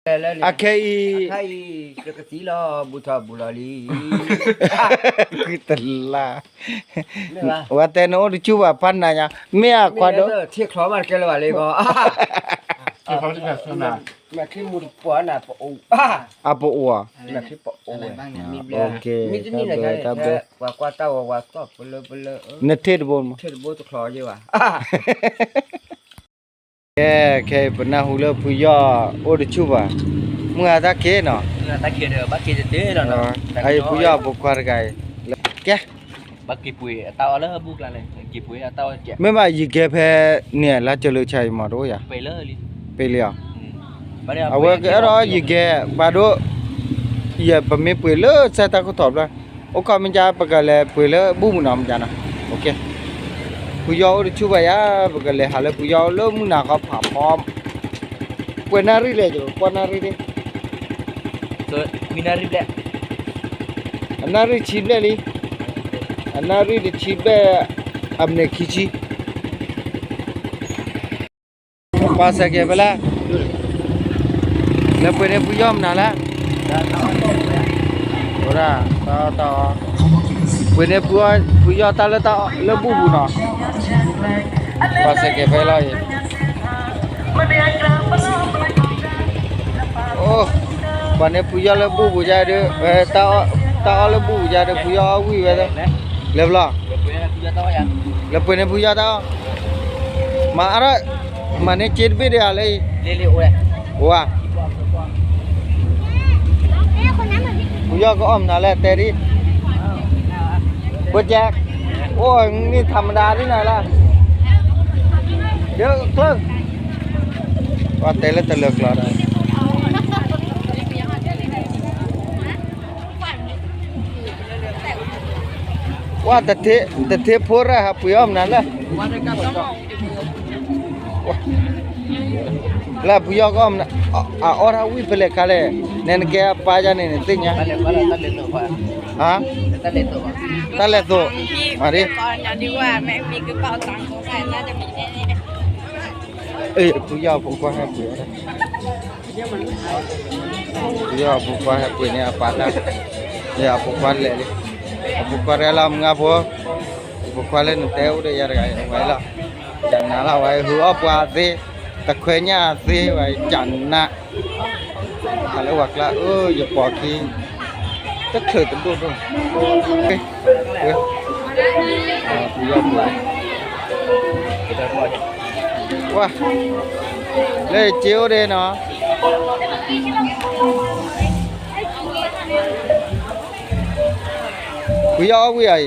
အခဲအံၤ ကသံလီၤ ဘူးထီၣ်ဘူးလီၤလံ ကွံတလါ ဝဲတဲနအိၣ်တဆူၣ်ဘၣ် ဖးနၤညါ မ့ၢ်အခွါဒိၣ် ထံချီမးတကဲလၢၤဘၣ်လံဘီ မ့ၢ်ခရံာ်မူတပှၢ်နၤပအိၣ် အပအိၣ် မ့ၢ်တနံၣ်န့ၣ် ပှၤကွၢ်တၢ်ဝဲဝဲသီၣ်ပလၢပလၢ နထံၣ်တဘိ ထံၣ်တဘိတချီယဲဘၣ် ကဲ ခဲအံၤ ပနၢ်ဟူလၢဖုယီၢ်အိၣ်တဆူၣ်ဘၣ် မုၢ်ဟါတၢ်က့ၤနီၤ အံၤဖုယီၢ်အဖိခွါတဂၤအံၤ ကဲ ဘၣ်က့ၤပှ့ၤအတၢ်အီၣ်လၢဟၢဘူးကျါန့ၣ် က့ၤပှ့ၤအတၢ်အီၣ်ကဲ မ့ၢ်ဘၣ်ယကဲဖဲန့ၣ် လါကၢၤလၢဆါအံၤမ့ၢ်တအိၣ်ယၤ ပ့ၤလံအီၤ အဝဲကအဲၣ်ဒိးယကဲ ဘၣ်ဒိ ယပမ့ၢ်ပှ့ၤလၢစဲတၢ်ခိၣ်ထီၣ်ဘျီ အိၣ်ခိးမ့ၢ်ကါ ပကလဲၤပှ့ၤလၢဘူၣ်မုၢ်နီၤမ့ၢ်ကါနီၤ ဖုယီၢ်အိၣ်တဆူၣ်ဘၣ်ယၤ ပကလဲၤဟးလၢဖုယီၢ်အိၣ်လၢမုၢ်နၤဃီဖးဖီ ပှဲၤနၣ်ရံၣ်လဲၣ် ယကွၢ်နၣ်ရံၣ်ဒ့ မံနၣ်ရံၣ်ဘျဲၣ် အနၣ်ရံၣ်ဆံဘျဲၣ်လံ အနၣ်ရံၣ်တဆံဘျဲၣ် အမံးနံးခံဆံ ပှၤစဲးကဲးဖဲလဲၣ် လဲၤပှ့ၤန့ၢ်ဖုယီၢ်မနုၤလဲၣ် ပှ့ၤန့ၢ်ဖုယီၢ်တၢ်လၢတၢ်လၢဘူၣ်ပူၤနီၤ ပှၤစဲးကဲးဖဲလီၤအံၤ အိၣ် ပှၤန့ၢ်ဖုယီၢ်လၢဘူၣ်ပူၤယါဒီး တၢ်အီၣ်လၢဘူၣ်ပူၤယါဒီး ဖုယီၢ်အီၣ်ဝံၣ်ဝဲ လဲၤဘျီ လဲၤပှ့ၤန့ၢ်ဖုယီၢ်တၢ်အီၣ် မၤအါထီၣ် မၤန့ၢ်စ့တဘ့ၣ်ဒီးဧါလၢအံၤ အိၣ်ဧါ ဖုယီၢ်ကအီၣ်မနုၤလဲၣ် တဲဒ် ဘိကဲ အိၣ်နံၣ်ထးမတၤဒ်နၤလၢ ဒ်ကျၢၢ် ပှၤတဲလၢတလၢကျီဒီး ဝဲ တထ့ဖိရၢ်ဟးပှ့ၤအီၣ်မနုၤလၢ လၢဖုယီၢ်ကအီၣ်မနုၤ အအီၣ်တၢ်ဝံၣ်ဖဲလဲၣ်ခါလဲၣ် နဲနကဲအပၢ်ယါန့ၣ်န့ၣ်သ့ၣ်ညါ ဟါ တၢ်လဲၤသိး မၤဒ် အ့ၣ် ဖုယီၢ်ဖိခွါဟဲပှ့ၤအီၣ်တၢ် ဖုယီၢ်ဖိခွါဟဲပှ့ၤန့ၢ်အပၢ်တၢ် အဖိခွါလဲၤလံ အဖိခွါတဂၤလီၤမုၢ်ဂၢ်ဖိ အဖိခွါလၢနတဲအိၣ်ဒီးယၤတဂၤအဝဲလီၤ ကနၤလီၤဝဲ ဟုအီၣ်ပှၤသ့ တခွဲညၣ်သ့ဝဲ ကနၤ ဟးလၢဝၤကျါ အၢ ယပိာ်ခံ တချုးတဒိၣ်ဒိၣ် ဖုယီၢ်ဖိ ဝါ လၢစ့အိၣ်ဒ့နီၤ ဖုယီၢ်အီၣ်ဝံၣ်အီၤ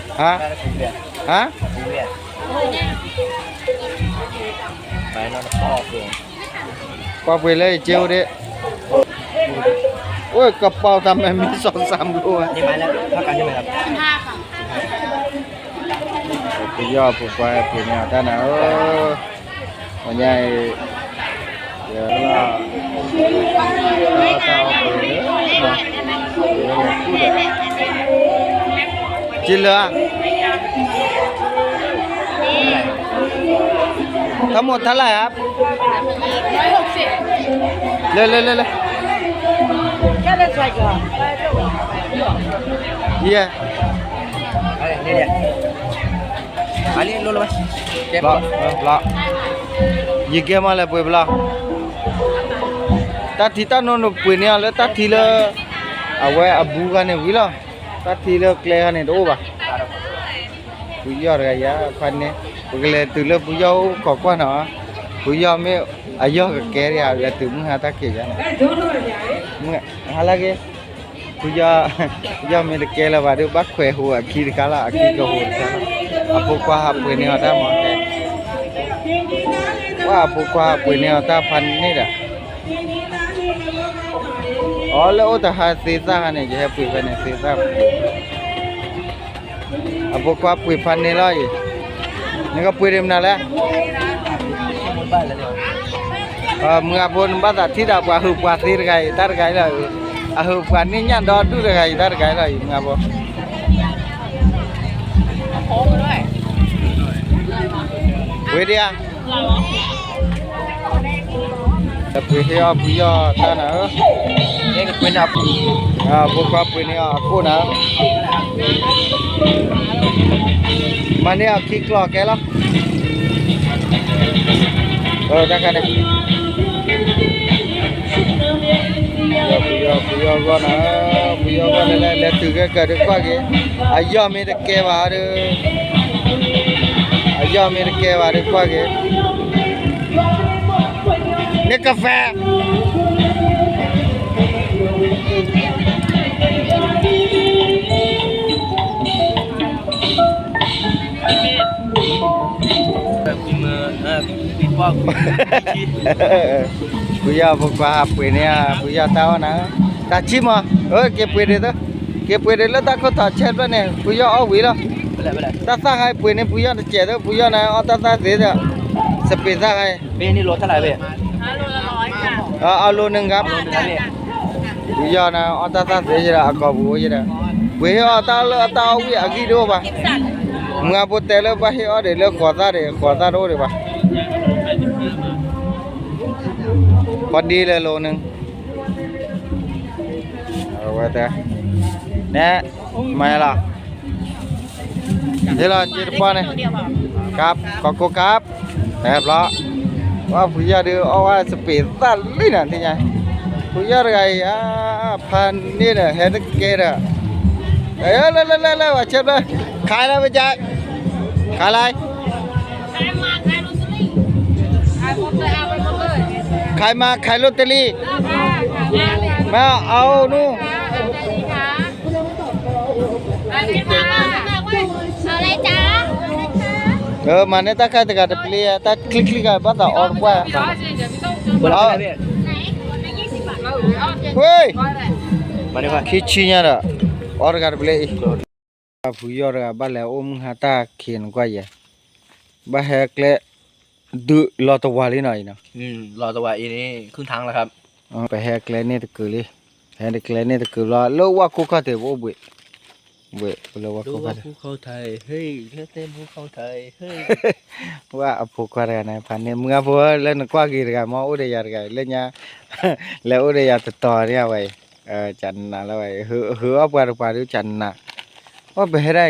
အံၤ ဟါ ဟါ ပှၤပှ့ၤလၢယစ့အိၣ်ဒ့ အိၣ်ကပီၤတၢ်မဲာ်မံစီၤစၢ်ဘျိဝဲ ပယီၤဖိခွါပှ့ၤန့ၢ်အီၤတၢ်နၤဧၢ ပညါအံၤ ယလီၤ တၢ်အီၣ်တၢ်အီပှ့ၤလၢ စ့လၢ ทั้งหมดเท่าไหร่ครับ เร็วเร็วเร็วเร็ว เยี่ย ဘျီ ဘျီ ယကဲမးလၢပှ့ၤဘျီ တၢ်ထံတၢ်နိနပှ့ၤန့ၢ်အီၤလၢတၢ်ထံလၢ အဝဲအဘူးဂၤန့ၣ်ဝံၤလီၤ တၢ်ထံလၢကျဲဂၤန့ၣ်တအိၣ်ဘၣ် ဖုယီၢ်တဂၤယၤဖးန့ၣ် ပကလဲၤတုၤလၢဖုယီၢ်အိၣ်ခိးကွၢ်နီၤ ဖုယီၢ်မ့ၢ်အယီၢ်ကကဲဒံးဧါ လဲၤတုၤမုၢ်ဟါတၢ်က့ၤယၤန့ၣ် ဟါလၢက့ၤ ဖုယီၢ် ယီၢ်မ့ၢ်တကဲလၢၤဘၣ်ဒီး ဘၣ်ခွဲးဟူးအခံတခါလီၤ အခံကဟူးတခါလီၤ အဖိခွါဟးပှ့ၤန့ၢ်အီၤတၢ်မၤကဲ ပှၤအဖိခွါဟးပှ့ၤန့ၢ်အီၤတၢ်ဖးန့ၣ်ဒီး အီၤလၢအိၣ်တဟါသ့သၣ်ဟါန့ၣ် ယဟဲပှ့ၤဖဲန့ၣ်သ့သၣ် အဖိခွါပှ့ၤဖးန့ၢ်လီၤအံၤ နကပှ့ၤဒံးမနုၤလဲၣ် မုၢ်အဖိနဘၣ်သးထံၣ်ဒၣ်ပှၤဟုးပှၤသ့တဂၤအံၤ တၢ်တဂၤအံၤလီၤ အဟုးပှၤန့ၢ်ညၣ်ဒီဒူၣ်တဂၤအံၤ တၢ်တဂၤအံၤလီၤအံၤ မုၢ်အဖိ ပှ့ၤဒံးဧါ ပှ့ၤဟ့ၣ်အီၣ်ဖုယီၢ်တၢ်နၤဧၢ, ဖိခွါပှ့ၤန့ၢ်အီၤအကိၣ်နၤဧၢ, မၤန့ၢ်အီၤခံကျီၢ်ကဲလီၤ, တၢ်ခါန့ၣ် ပှ့ၤအီၣ် ပှ့ၤအီၣ်ဂီၢ်နၤ, ပှ့ၤအီၣ်ဂီၢ်န့ၣ်လဲၣ် လဲၤတုၤခဲကၢၤဒုးကွၢ်က့ၤ, အယီၢ်မ့ၢ်တကဲဘၣ်ဒီး, အယီၢ်မ့ၢ်တကဲဘၣ်ဒီးကွၢ်က့ၤ, န့ၣ်ကဖဲ ဖုယီၢ်ဖိခွါဟးပှ့ၤန့ၢ်ဧါ, ဖုယီၢ်တၢ်အီၣ်နၤ, တၢ်ဆံၣ်မး, က့ၤပှ့ၤဒံးသၢ, က့ၤပှ့ၤဒံးလၢတၢ်ခိၣ်ထီၣ်ဆဲဖျၢၣ်န့ၣ် ဖုယီၢ်အီၣ်ဝံၤလီၤ, တၢ်သၣ်ခါပှ့ၤန့ၢ်ဖုယီၢ်တစဲးသၢ, ဖုယီၢ်န့ၣ်အီၣ်တၢ်သၣ်သ့သၢ, စပံးသၣ်ခါ, အလိၤနဂၤ ဖုယီၢ်န့ၣ် အီၣ်တၢ်သၣ်သ့ယဲဒီး အကိာ်ပူၤအိၣ်ယဲဒီး, ပှ့ၤဟ့ၣ်အီၣ်တၢ်လၢအတၢ်အီၣ်ဝံၣ်အဂံၢ်တအိၣ်ဘၣ်, မုၢ်အဖိတဲလၢဘၣ်ဟ့ၣ်အီၣ်ဒံးလၢဃိးသၣ်ဒံး ဃိးသၣ်တအိၣ်ဒံးဘၣ်, ဃိးဒံးလၢလိၤနုၤ, အဝဲတဲ, နဲ, မၤလီၤ ဟ့ၣ်လီၤက့တပီၢ်န့ၣ်, ကပ် ကီၢ်ကိးကပ်, ဟဲဖျီ, ဝဲဖုယီၢ်ဒုးအီၣ်ဝဲစပံးသၣ်လံနၤသ့ၣ်ညါ, ဖုယီၢ်တဂၤအံၤဧါ, ဖးန့ၣ်ဒီး ဟဲတကဲဒီး, လၢလၢလၢလၢ ဝဲဆဲဖျၢၣ်, ခါလၢပက, ခါလၢ ขายมาขายลอตเตอรี่ มาเอานู่น เอาอะไรจ๊ะ เออ มาเนี่ย ตาใครตะกาตะเปลีย ตาคลิกคลิกอะ บ้าตาออนกว่า เฮ้ย มาดีกว่า คิดชี้เนี่ยเหรอ ออนตะกาตะเปลียอีก ဖုယီၢ်တဂၤ ဘၣ်လဲၤအိၣ်မုၢ်ဟါတၢ်ခံးနကွၢ်ယဲ, ဘၣ်ဟဲကျဲ ဒုးလီၤတဝၤလံနီၤအံၤနီၤ, လီၤတဝၤအံၤန့ၣ် ခူၣ်ထါလီၤခါ, ပဟဲကျဲန့ၣ်တကုာ်လံ, ဟဲတကျဲန့ၣ်တကုာ်လီၤ လၢဝၣ်ခိၣ်ခီၣ်ထံး ပအိၣ်ဘှံး, ဘှံးလၢဝၣ်ခိၣ်ခီၣ်ထံး, ဝၣ်အဖိခွါတဂၤန့ၣ် ဖးန့ၢ် မုၢ်အဖိလၢနကွၢ်က့ၤတဂၤ မ့ၢ်အိၣ်ဒီးယၤတဂၤ လၢညါ လဲၤအိၣ်ဒီးယၤတတီၤန့ၣ်ဝဲအံၤ, ကနးလၢဝဲအံၤ ဟုးအီၣ်ပှၤတပှၤဒုးကနး, အိၣ်ပဟဲဒၣ်အံၤ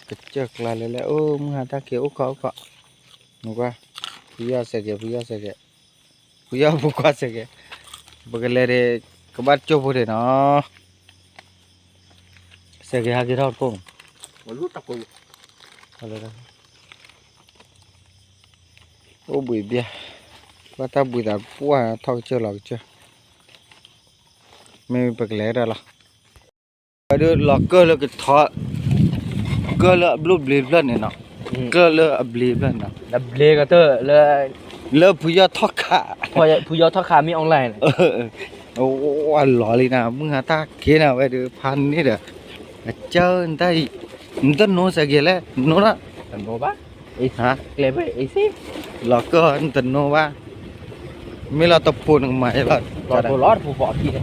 ကစၢၢ်ကျါလဲၤလဲၤ အိၣ်မုၢ်ဟါတၢ်ခံးအိၣ်ခီအိၣ်ခီ, နကွၢ်, ဖုယီၢ်စဲးကဲး ဖုယီၢ်စဲးကဲး, ဖုယီၢ်ဖိခွါစဲးကဲး, ပကလဲၤဒီး ကဘၣ်ကၠိဖိဒံးနီၤ, စဲးကဲးဟးက့ၤထီၣ်တကိၣ်မး, အိၣ်ဘှံးဘျဲၣ်, ဘၣ်တၢ်ဘှံးသးပှၢ်ထီၣ်ကစၢၢ်လီၤကစၢၢ်, မ့ၢ်ပကလဲၤဒၣ်လီၤ ဝဲဒုးလီၤကၢၢ်လၢကထီ, ကၢၢ်လၢအဘျ့ဘျၢၣ်န့ၣ်နီၤ, ကၢၢ်လၢအဘျ့ဘျၢၣ်န့ၣ်နီၤ, လၢဖုယီၢ်ထီၣ်ခး, ဖုယီၢ်ထီၣ်ခးမ့ၢ် online န့ၣ်, ဝဲလီၤလံနၤ မုၢ်ဟါတၢ်ခံးနၤဝဲဒုး ဖးန့ၣ်ဒီး, အကၢၢ်နတၢ်အံၤ, နတနိစဲးကဲးလဲၣ် နနိဒၣ်, တနိဘၣ်, ဟါ, ကျဲဖဲအံၤစ့, လီၤကၢၢ်နတနိဘၣ် မ့ၢ်လီၤတဖိနကမၤလီၤ, လီၤတဖိလီၤတဖိပှၤခံန့ၣ်,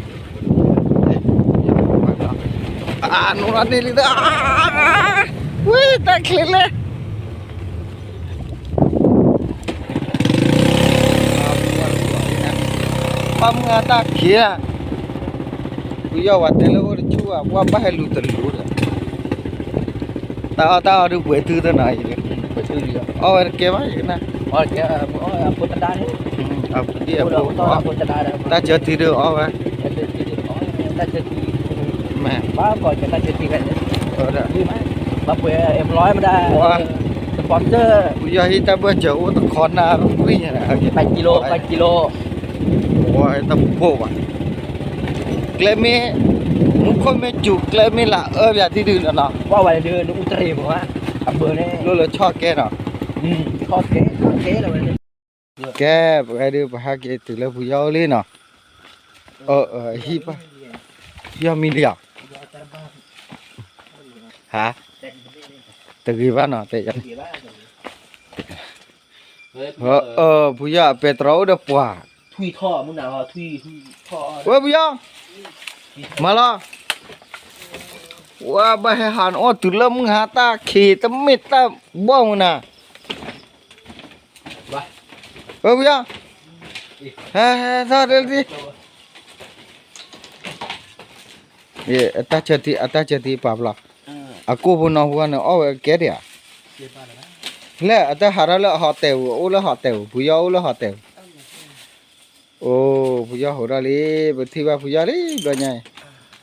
အနိလီၤန့ၢ်လံ, ဝဲတၢ်ချ့လဲၣ်, ပှၤမုၢ်ဟါတၢ်ခံးဧါ, ပယီၤဝဲတဲလၢအိၣ်တဆူၣ်ဘၣ် ပှၤဘၣ်ဟဲလူၤတလူၤဒီး တၢ်အီၣ်တၢ်အီဒုးပှဲၤတုၤသနာ်က့, အီၣ်ဝဲတကဲဘၣ်ယကနၣ်, တၢ်ဆၢထံဒုးအီၣ်ဝဲ, မ့ၢ်, ဘၣ်ပှဲၤ, ပယီၤဟံးတၢ်ဘၢၣ်စၢၤအိၣ်တခီနၢ်ကွံာ်ညါ, ပှၤတဘိၣ်ဘၣ်, ကျဲမ့ၢ်, မူခိၣ်မ့ၢ်စူၤကျဲမ့ၢ်လၢအအၢပၠးသံဒုးနီၤ, ဘၣ်ဝဲဒုးနအူတရံးမး, အဘၢန့ၣ် လိၣ်လၢဆီၣ်ကဲနီၤ, ကဲ, ပဝဲဒုး ပဟဲက့ၤတုၤလၢဖုယီၢ်အိၣ်လံနီၤ, ဟံၣ်ပၢ်, ဖုယီၢ်မံလံဧါ, ဟါ, တဂ့ၤဘၣ်နီၤ တဲယၤ, ဖုယီၢ်အပဲတြီအိၣ်ဒီးပှၤ, ဝဲဖုယီၢ်, မၤလီၤ, ဝဲဘၣ်ဟဲဟးနအီၣ်တုၤလၢမုၢ်ဟါတၢ်ခံး တမ့ၢ်တၢ်ဘီၣ်မနၤ ဝဲဖုယီၢ်, ဟဲ ဟဲ ထီၣ်တလံ, အတၢ်ဆၢထံ အတၢ်ဆၢထံပာ်ဖျါ, အကိၣ်ဖိနီၢ်ဟူဂၤန့ၣ် အီၣ်ဝဲကဲဒံးဧါ, လၢအတၢ်ဟးထီၣ်လၢအဟီတဲာ်ပူၤ အိၣ်လၢဟီတဲာ်ပူၤ ဖုယီၢ်အိၣ်လၢဟီတဲာ်ပူၤ, အိၣ် ဖုယီၢ်ဟိးထီၣ်လံ, ပထံၣ်ဘၣ်ဖုယီၢ်လံ ဘျီညါအံၤ,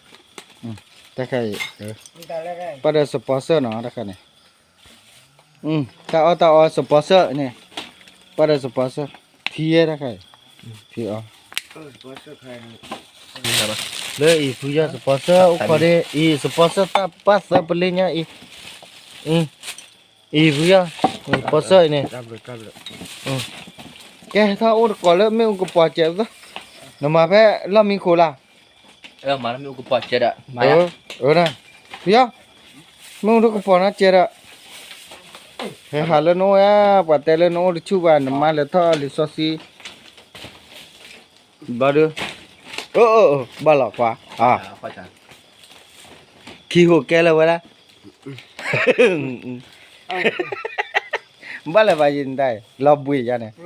တၢ်ခါအံၤ, ပှၤဒီး sponsor နီၤ တၢ်ခါန့ၣ် တၢ်အီၣ်တၢ်အီ sponsor န့ၣ်, ပှၤဒီး sponsor ထံယဲတၢ်ခါအံၤ, ထံအီ, လၢအံၤဖုယီၢ် sponsor အိၣ်ခိးဒ့အံၤ sponsor တၢ်ပၢ်သၢပလ့ညါအံၤ, အံၤဖုယီၢ် sponsor အံၤန့ၣ်, ကဲထီၣ်အိၣ်တကိးလၢမ့ၣ်အူကပီၤစဲး, နမၤဖဲလီၢ်မံခိၣ်လၢ ဖုယီၢ်, မ့ၣ်အူတကပီၤနီၢ်ကဲဒီး, ဟဲဟးလၢနအိၣ်ဧါ, ပှၤတဲလၢနအိၣ်တဆူၣ်ဘၣ် နမါလဲၤထီၣ်လံာ်စီဆှံ, ဘျီဒု, ဘၣ်လီၤခွါ, ခံဟိးကဲလၢဝဲဒၣ်, ဘၣ်လၢၤဘၣ်ယံၤနတၢ်အံၤ လီၤဘှံးယါန့ၣ်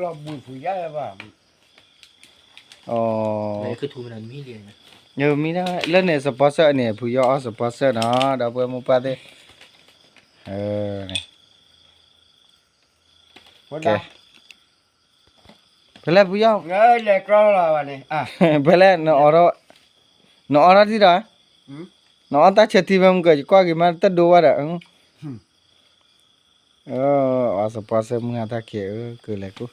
မံဒၣ်လၢန့ၣ် sponsor န့ၣ် ဖုယီၢ်အီၣ် sponsor နီၤ ဒီပုၢ်ဝဲၢ်မိၢ်ပၢ်သ့ၣ်, ကဲ, ဖဲလဲၣ်ဖုယီၢ်, ဖဲလဲၣ်, နအီထီၣ်ထံဒီး, နအီၣ်တၢ်ဆၢထံဖဲမုၢ်ကၢၤ ယကွၢ်က့ၤမးတဒိဘၣ်ဒီး အီ sponsor မုၢ်ဟါတၢ်က့ၤ ကလဲၤကူ,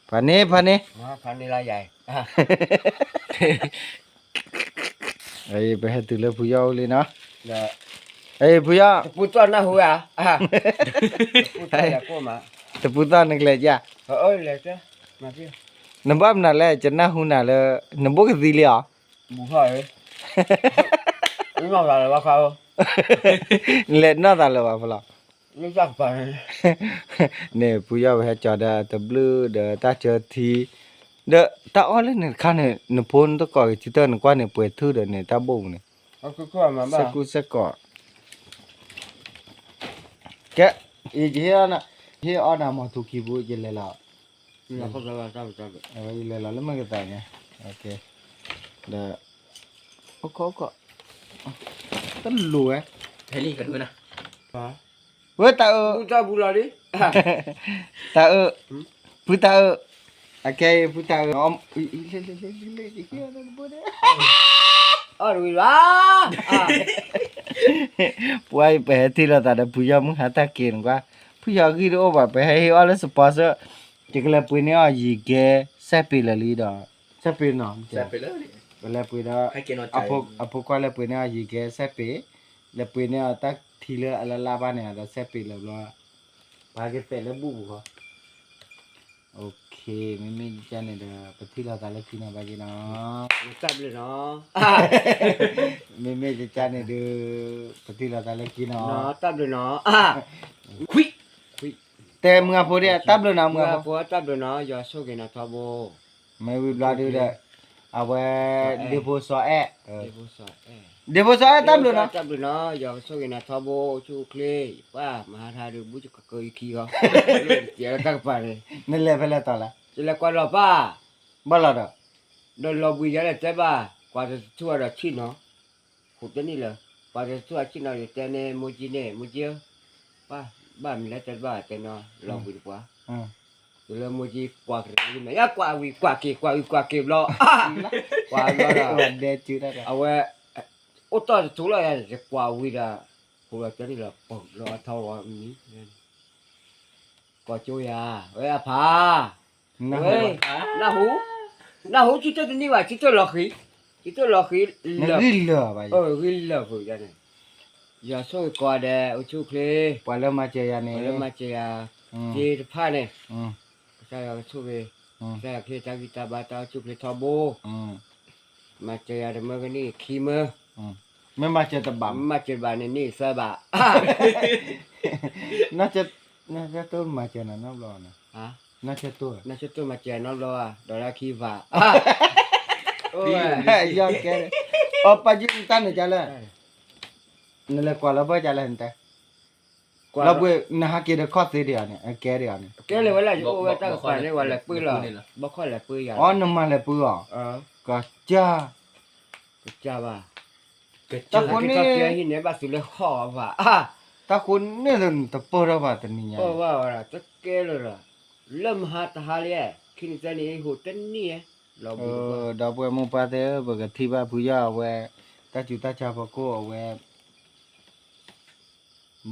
ဖးန့ၣ် ဖးန့ၣ်, ပဟဲတုၤလၢဖုယီၢ်အိၣ်လံနီၤ, ဖုယီၢ်, တပူၤသီၣ်နကလဲၤ, နဘၣ်မနုၤလဲၣ် ယနၢ်ဟူနၤလၢ နဘိၣ်ကသံလံဧါ လဲၤနီၢ်သးလၢၤဘၣ်ဖဲလီၤ, န့ၣ် ဖုယီၢ်ပဟဲကၠီၤဒီးတဘျုးဒီးတၢ်ဆၢထံ, ဒီးတၢ်အီၣ်လၢန့ၣ်တခါန့ၣ် နဖိနတကိးက့ၤ ထံတၢၢ်နကွၢ်န့ၣ် ပှဲၤထူၣ်ဒီးန့ၣ် တၢ်ဘိၣ်ပူၤန့ၣ်, စဲကူစဲကိး, ကဲ, ယဟ့ၣ်အီၣ်နၤမီၤထူခံပူၤ ယလဲၤလီၤ, ယလဲၤလီၤလၢမ့ၢ်ကသးညါ, ဒီး, အိၣ်ခိးအိၣ်ခိး, တလိၤဝဲ, ဝဲတၢ်အၢ, တၢ်အၢ, ဖုတၢ်အၢ, အခဲအံၤဖုတၢ်အၢ, ပှၤအံၤပဟဲထံၣ်လိာ်သးဒီးဖုယီၢ်မုၢ်ဟါတၢ်က့ၤနကွၢ်, ဖုယီၢ်ဂံၢ်တအိၣ်ဘၣ် ပဟဲဟ့ၣ်အီၣ်လၢ sponsor, ယကလဲၤပှ့ၤန့ၢ်အီၤယံၤကဲ စဲးပ့ၤလၢာ်လံဒီး, စဲးပ့ၤနီၤ, ပလဲၤပှ့ၤဒီး, အဖိခွါလဲၤပှ့ၤန့ၢ်အီၤယံၤကဲ စဲးပ့ၤ, လဲၤပှ့ၤန့ၢ်အီၤတၢ်ထံလၢအလၢ်လၢ်ဘၣ်န့ၣ်ဒီး စဲးပ့ၤလၢာ်ဘျီ, ပှၤကသဲးလၢဘူၣ်ပူၤဃီ, မ့မ့ၢ်ယကန့ၣ်ဒီး ပထံၣ်လိာ်သးလၢခံနီၤ ဘၣ်က့နီၤ, တၢ်ဘျုးနီၤ, မ့မ့ၢ်ယကန့ၣ်ဒီး, ပထံၣ်လိာ်သးလၢခံနီၤ, တၢ်ဘျုးနီၤ, တဲမုၢ်အဖိဒ် တၢ်ဘျုးနီၤ မုၢ်အဖိ, တၢ်ဘျုးနီၤ ယွၤဆိၣ်ဂ့ၤနၤထီဘိ, မ့ၢ်ဝံၤဘျီဒုဒီး, အဝဲ, ဒ့ဖိစီၤအဲၣ်, ဒ့ဖိစီၤအဲၣ်တၢ်ဘျုးနီၤ, တၢ်ဘျုးနီၤ ယွၤကဆိၣ်ဂ့ၤနၤထီဘိ အိၣ်ဆူၣ်အိၣ်ချ့, ပှၤမၤဟါထါဒုး ဘူးကကၢအံၤခံဂီၤ, တၢ်ကပၤန့ၣ်, နလဲၤဖဲလဲၣ်တီၤလဲၣ်, ယလဲၤကွၢ်လီၤပၢ်, ဘၣ်လီၤဒီး, ဒီးလီၤဘှံးယါလဲၣ်တဲဘၣ်, ကွၢ်တထူၣ်အဒီးဆံၣ်နီၤ, ဃိးတဲနံၣ်လၢ, ကွၢ်တထူၣ်အဆံၣ်နီၤ ယတဲန့ၢ်မိၢ်ကၠံန့ၣ် မိၢ်ကၠံဧၢ, ပၢ်, ဘၣ်မနုၤလဲၣ်တဲတဘၣ်တဲနီၤ လီၤဘှံးတပှၤ, တုၤလၢမိၢ်ကၠံကွၢ်ကရၢန့ၣ် ယကွၢ်ဝံၤကွၢ်က့ၤ ကွၢ်ဝံၤကွၢ်က့ၤဘျီ, ကွၢ်ဘျီဒီး, အဝဲ, အိၣ်တီၢ်တထူၣ်လီၤ ယကွၢ်ဝံၤဒီး, ဃိးလီၤတဲနံၣ်လီၤ ပၢၢ်လီၤအထီဝဲမံၤ ကိးကၠိယၤ, ဝဲအဖါ, ဝဲ, နၢ်ဟူ, နၢ်ဟူ ဆံတၢၢ်တနံၣ်ဘၣ် ဆံတၢၢ်လီၤဃံၤ, ဆံတၢၢ်လီၤဃံၤ, ဂံၢ်လၢာ်ဘၣ်, ဂံၢ်လၢာ်ဃုာ်ယၤန့ၣ်, ယွၤဆိၣ်ဂ့ၤကိးဂၤဒဲး အိၣ်ဆူၣ်အိၣ်ချ့, ပှၤလၢမၤစၢၤယၤန့ၣ်, ပှၤလၢမၤစၢၤယၤ, သ့ၣ်တဖၣ်န့ၣ်, ကစၢ်ယွၤကဆိၣ်ဂ့ၤ, ကစၢ်ယွၤကဟ့ၣ်တၢ်ဂံၢ်တၢ်ဘါတၢ်အိၣ်ဆူၣ်အိၣ်ချ့ထီဘိ မၤစၢၤယၤတမၢကနံၣ်ခံမၢ, မ့ၢ်မၤစၢၤတဘၣ်, မ့ၢ်မၤစၢၤတဘၣ်န့ၣ် န့ၢ်သၢဘၣ်, နဆၢတိၢ်မၤစၢၤနၤနီတဘျီ, နဆၢတိၢ်, နဆၢတိၢ်မၤစၢၤနီတဘျီဘၣ် ဒီးလၢခံဘၣ်, ယီကဲ, အပာ်ယုၢ်နတၢ်န့ၣ်ကလဲၣ်, နလဲၤကွၢ်လီၤဘၣ်ကလဲၣ်နတဲ, လီၤဘှံး နဟးက့ၤဒီးခီၣ်သ့ဒံးအီၤန့ၣ် အကဲဒံးအီၤန့ၣ် ကဲလၢဝဲလၢယအိၣ်ဝဲတၢ်ကပၤန့ၣ် ဝဲလဲၤပှ့ၤလီၤ ဘီခီၣ်လဲၤပှ့ၤယၤ အီ နမၤလဲၤပှ့ၤအီၤ ကစၢ် ကစၢ်ဘၣ် တၢ်ဃိန့ၣ် ဟံးန့ၢ်ဘၣ်သုလၢဟီၣ်ဘၣ် တၢ်ဃိန့ၣ်တပၢၢ်ထီၣ်ဘၣ်တနံၤညါ တကဲလၢၤဒီး လၢမဟါတဟါလံ ခံနံၣ်သၢနံၣ်ဟိတနံၣ် ဒီပုၢ်ဝဲၢ်မိၢ်ပၢ်သ့ၣ်ဧၢ ပကထံၣ်ဘၣ်ဖုယီၢ်အဝဲ တၢ်စူၤတၢ်ဆါဖီခိၣ်အဝဲ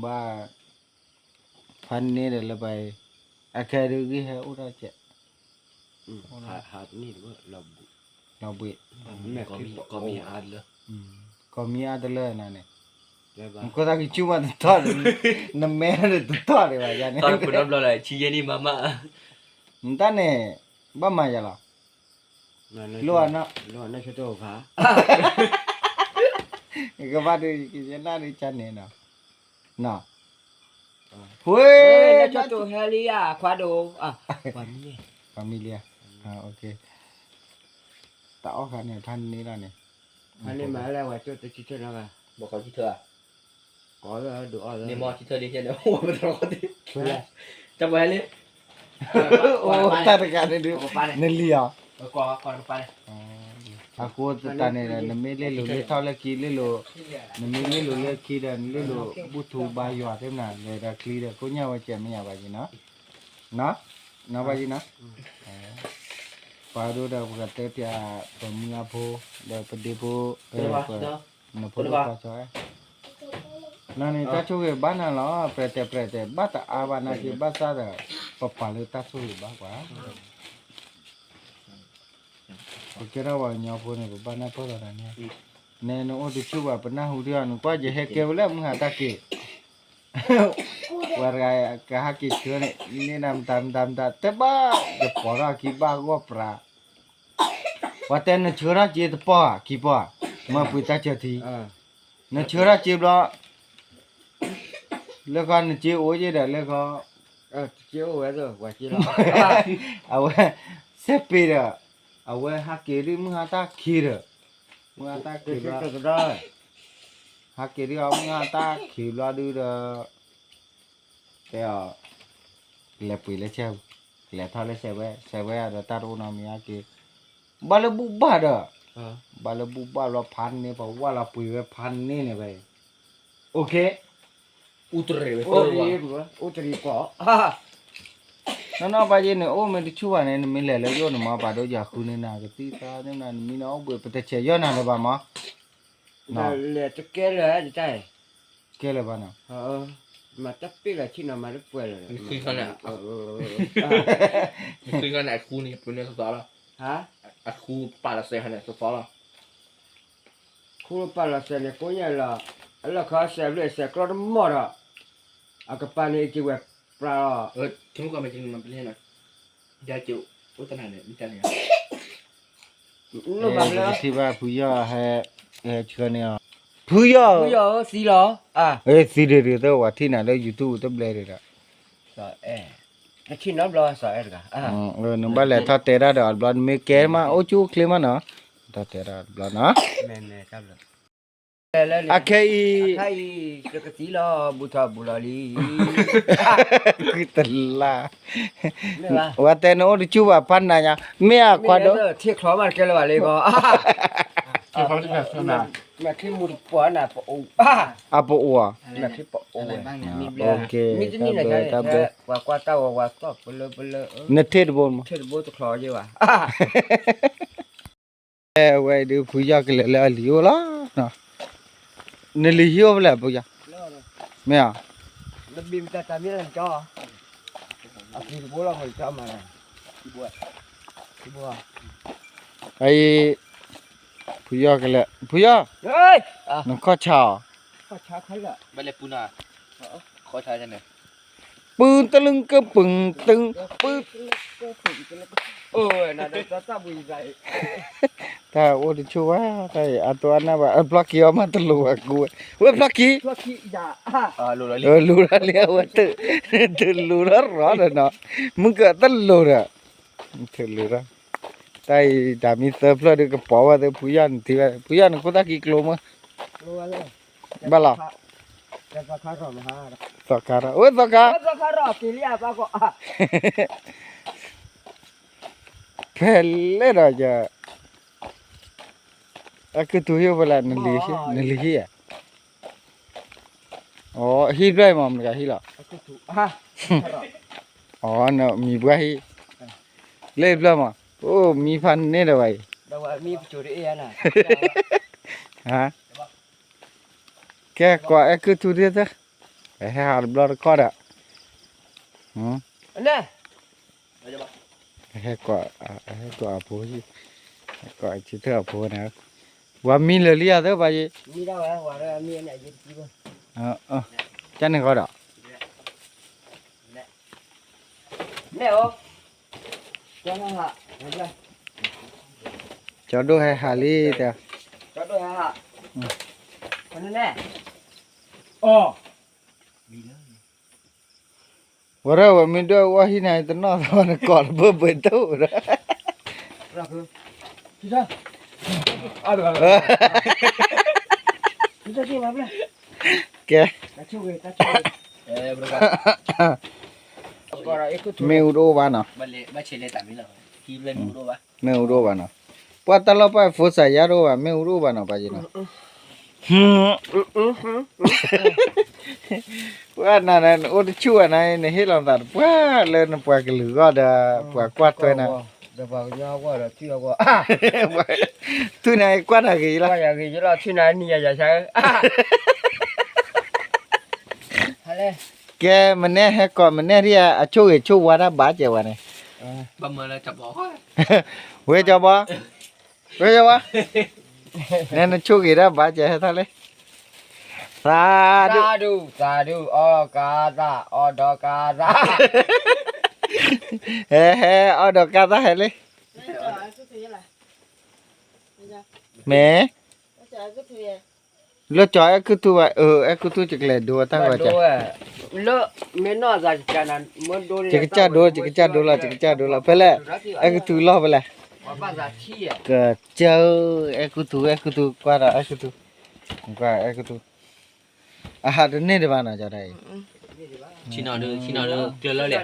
ဘၣ် ဖးန့ၢ်ဒီးလၢပှၤအံၤ အခဲဒုးဂ့ၢ်ဟဲအိၣ်ထီၣ်ကဲး လီၤဘှံး ကီၢ်မံအါတလၢ ကီၢ်မံအါတလၢနၤန့ၣ် နခိၣ်သၣ်ကဆူၣ်မးတတီၢ် နမဲဒီးတတီၢ်ဒံးဘၣ်ယၤန့ၣ် တၢ်ဖုးနီတဘျီလၢ ဆံယဲၢ်နံၣ်မးမး နတၢ်န့ၣ် ဘၣ်မၤယၤလီၤ လိၣ်အနီၢ် ကဘၣ်ဒုး ကယဲၢ်နၣ်ဒုးကန့ၣ်နီၤ နီၤ ဖု ဟဲလံယၤ ခွါဒိၣ် ပှၤမံလံ တၢ်အီၣ်ဃာ်န့ၣ် ထါန့ၢ်လီၤန့ၣ် ဖဲန့ၣ်မၤလၢဝဲကၠိတဆံထၢနီၤ ဘီခီဆံထၢ န့ၣ်မ့ၢ်ဆံထၢဒ်န့ၣ် အိၣ်ပတြီတၢ်ပှၤဟဲလံ အိၣ်တၢ်တဂၤန့ၣ်ဒုး နလံၤအီၤ အဃိသတးန့ၣ်ဒီး နမ့ၢ်လ့လိာ်လ့ထီၣ်လၢခံလ့လိာ် နမ့ၢ်လ့လိာ်လၢခံဒီး နလ့လိာ်ဘူၣ်ထူဘါယွၤသ့ၣ်မနၤ လဲၤဒီးချံဒီး ကိညၢ်ဝဲကဲမ့ၢ်ယၤဘၣ်ယံၤနီၤ နီၤဘၣ်ယံၤနီၤ ပှၤဒိဒီးပကတဲပၠး ပမုၢ်အဖိ ဒီးပဒ့ဖိ ပ နဖိဒိၣ်ခွါဆီ နန့ၣ်တၢ်ဆိၣ်ဂ့ၤဘၣ်နၤလီၤ ပြဲၤတဲာ်ပြဲၤတဲာ် ဘၣ်တအါဘၣ်နာ်က့ ဘၣ်ဆၣ်ဒီး ပပာ်လၢတၢ်ဆိၣ်ဂ့ၤဘၣ်ပှၤ ပကဲထီၣ်ပှၤကညီဖိန့ၣ် ပဘၣ်နၢ်ပၢၢ်လီၤတၢ်န့ၣ် နဲနအိၣ်တဆူၣ်ဘၣ် ပနၢ်ဟူဒံးအီၤ နကွၢ်ယဟဲကဲဝဲလၢမုၢ်ဟါတၢ်က့ၤ ပှၤတဂၤကဟဲက့ၤဆှၢန့ၣ် န့ၢ်နၤမတၤမတၤမတၤ တဲဘၣ် ယပိာ်ထီၣ်ခံဘၣ်ဂီၢ်ပြး ပှၤတဲနဆှၢထီၣ်က့ၤတပီၢ်ဧါ ခံပီၢ်ဧါ မၢပှ့ၤတၢ်ဆၢထံ နဆှၢထီၣ်က့ၤဘျီ လၢခီနက့ၤအိၣ်ယ့ၣ်ဒီးလၢခီ အဝဲ စဲးပ့ၤဒီး အဝဲဟးက့ၤဒ်မုၢ်ဟါတၢ်ခံးဒီး မုၢ်ဟါတၢ်ခံးဘျီ ဟးက့ၤဒ်အီၤမုၢ်ဟါတၢ်ခံးဘျီဒုဒီး တဲအီၤ ကလဲၤပှ့ၤလၢဆဲး ကလဲၤထီၣ်လၢဆဲးဝဲ ဆဲးဝဲဒီးတၢ်တအိၣ်နီတမံၤဟဲက့ၤ ဘၣ်လၢဘူၣ်ဘၣ်ဒီး ဘၣ်လၢဘူၣ်ဘၣ်ဘျီဖးန့ၢ် ပှၤဝၢ်လီၤပှ့ၤဝဲဖးန့ၢ်န့ၣ်ဝဲ အိၣ်ခ့ အိၣ်တရံးဝဲ အိၣ်တရံး နီၢ်နီၢ်ဘၣ်ယ့ၢ်န့ၣ် အိၣ်မ့ၢ်တဆူၣ်ဘၣ်န့ၣ် နမ့ၢ်လဲၤလၢယအိၣ်န့ၣ်မး ပာ်ဒိယၤဃုန့ၢ်နၤ ကသံၣ်သါန့ၢ်နၤ နမံနီၤအိၣ်ဘှံး ပတဆဲးယီၢ်နၤလၢၤဘၣ်မး လဲၤတကဲလၢၤတၢ် ကဲလၢၤဘၣ်နီၤ မၤတၢ်ပ့ၢ်လၢဆ့ၣ်နီၤမၤတပှဲၤလၢၤ နဃုခီန့ၣ် နဃုခီန့ၣ် အဃူန့ၣ် ပှ့ၤန့ၢ်သီသီလီၤ အဃူပာ်လီၤစဲးခီန့ၣ် သီသီလီၤ ခူပာ်လီၤစဲးန့ၣ် ကိးညါလီၤ အလီၢ်ခီစဲးဘျုးစဲးကျီတမီၢ်ဒီး အကပၤန့ၣ်အက့ၤဝဲပြးလီၤ ထမကီၢ်မ့ၢ်က့ၤမၤပလ့ၢ်နီၤ ယကအိၣ်တနၤန့ၣ် မ့ၢ်တၢ်န့ၣ် ထံၣ်ဘၣ်ဖုယီၢ်ဟဲ ဟဲဆှၢန့ၢ်အီၤ ဖုယီၢ် ဖုယီၢ်သံလီၤ သံဒုးဒုးသၢဝဲထံၣ်နၤလၢ YouTube တဘျဲဒုးဒီး နဘၣ်လဲၤထီၣ်တဲတၢ်ဒီးအီၤတဘျီ နမ့ၢ်ကဲမး အိၣ်ဆူၣ်အိၣ်ချ့မးနီၤ ထီၣ်တဲတၢ်တဘျီနီၤ အခဲအံၤ တကသံလီၤ ဘူးထီၣ်ဘူးလီၤလံ တလါ ဝဲတဲနအိၣ်တဆူၣ်ဘၣ်ဖးနၤညါ မ့ၢ်အခွါဒိၣ် ထံချီမးတကဲလၢၤဘၣ်လံကီး မ့ၢ်ချံမူတပှၢ်နၤပအိၣ် အပအိၣ် မ့ၢ်ချံပအိၣ်ဝဲ မ့ၢ်တနံၣ်န့ၣ် ပှၤကွၢ်တၢ်ဝဲဝဲသီၣ်ပလၢပလၢ နထံၣ်တဘိမး ထံၣ်တဘိတချီယဲဘၣ် ဝဲဒုးဖုယီၢ်ကလဲၤလၢအလံၤအိၣ်လီၤ နလံၤဟံၣ်အိၣ်ဖဲလဲၣ်ဖုယီၢ် မ့ၢ်ဧါ အံၤ ဖုယီၢ်ကလဲၤ ဖုယီၢ် နခီၣ်ဆါအီၤ ပုၢ်တလၢကပုၢ်တုံ ပုၢ် တၢ်အိၣ်တဆိၣ်ဝဲ တၢ်အံၤ အတိၢ်အနၢ်ဘၣ် အဖျီၣ်ခံအီၤမးတလိၤဘၣ်ကူဝဲ ဝဲဖျီၣ်ခံ လိၤလီၤလံ အဝဲတ တလိၤထီၣ်ရီဒီးနီၤ မုၢ်ကတလိၤဒီး တလိၤထီၣ် တၢ်အံၤ တၢ်မံသၢဖျၢၣ်ဒုးကပီၤဝဲသ့ၣ် ဖုယီၢ်နထံၣ်ဝဲ ဖုယီၢ်နခိၣ်သၣ်ခံကျိမး ဘၣ်လီၤ သီခါထီၣ်, အိၣ်သီခါ, ဖဲလဲၣ်ဒီးယၤ, အကုထူဟံၣ်အိၣ်ဖဲလဲၣ်, နလံၤဟံၣ်ဧါ, အိ ဟံၣ်ဖျၢၣ်အံၤမး မတၤတဂၤဟံၣ်လီၤ, အိ နမံၤပှၢ်ဟံၣ်, လၢအံၤဖျၢၣ်မး, အိၣ်မံဖးန့ၢ်ဒီးဝဲအံၤ, ကဲ ကွၢ်အဲၣ်ကုထူဒ်သၢ, ပဟဲဟးတဘျီတခီၣ်ဒီး, ဟဲကွၢ်, ဟဲကွၢ်အဖိ, ဟဲကွၢ်အဆၢထၢၣ်အဖိန့ၣ်, ပှၤမံလၢာ်လံဧါသၢပှၤယံၤ, ကန့ၣ်ဃီဒီး ကၠီဒိၣ်ဟဲဟးလံတဲ, ဝဲဒၣ်ဝဲမ့ၢ်ဒွဲၣ်အီၣ်ဟံၣ်န့ၣ် တနီၣ်သီနကိးတဘၢဘၢတအိၣ်ဒီး, ကဲ မ့ၣ်အူတအိၣ်ဘၣ်နီၤ, မ့ၣ်အူတအိၣ်ဘၣ်နီၤ, ပှၤတၢ်လီၢ်ပှၢ်ဖိစးယါတအိၣ်ဘၣ်, မ့ၣ်အူတအိၣ်ဘၣ်နီၤ ပှၤယံၤနီၤ, ပှၤနၤန့ၣ် နအိၣ်တဆူၣ်ဘၣ်နၤ နဟ့ၣ်လီၤသးတပှၢ်လၢနပှၤကလုာ်ဂီၢ်ဒီး ပှၤကွၢ်ထွဲနၤ ထူၣ်နၤကွၢ်တၢ်ဂ့ၤလီၤ, ကဲ မနဲဟဲကိး မနဲဒ် အဆိၣ်ဂ့ၤဆိၣ်ဝါတၢ်ဘၣ်ကဲဝဲန့ၣ်, ဝဲကၠီဘီ, ဝဲကၠီဘီ, နဲနဆိၣ်ဂ့ၤတၢ်ဘၣ်ကဲဟဲထီၣ်လံ, သး ဒူ သးဒူ အီၣ်ကါသၣ် အီၣ်ဒီးကါသၣ်, ဟဲ ဟဲ အီၣ်ဒီးကါသၣ်ဟဲလံ, မ့ၢ် လၢကၠီအဲၣ်ကုၢ်ထူဘၣ်, အဲၣ်ကုၢ်ထူ ယကလဲၤဒိတၢ်ဂီၤက, ယကစၢ်ဒိ ယကစၢ်ဒိလီၤ ယကစၢ်ဒိလီၤ ဖဲလဲၣ်, အဲၣ်ကုၢ်ထူလီၢ်ဖဲလဲၣ်, ကစၢ်ဧၢ, အဲၣ်ကုၢ်ထူ အဲၣ်ကုၢ်ထူ ကွၢ်ဒီးအဲၣ်ကုၢ်ထူ, ကွၢ်အဲၣ်ကုၢ်ထူ, အဟးတန့ၢ်ဒံးဘၣ်နီၤ ကၠီဒၣ်အံၤ, ဆံနီၤဒုး ဆံနီၤဒုး ကျၢၤလၢလဲၣ်,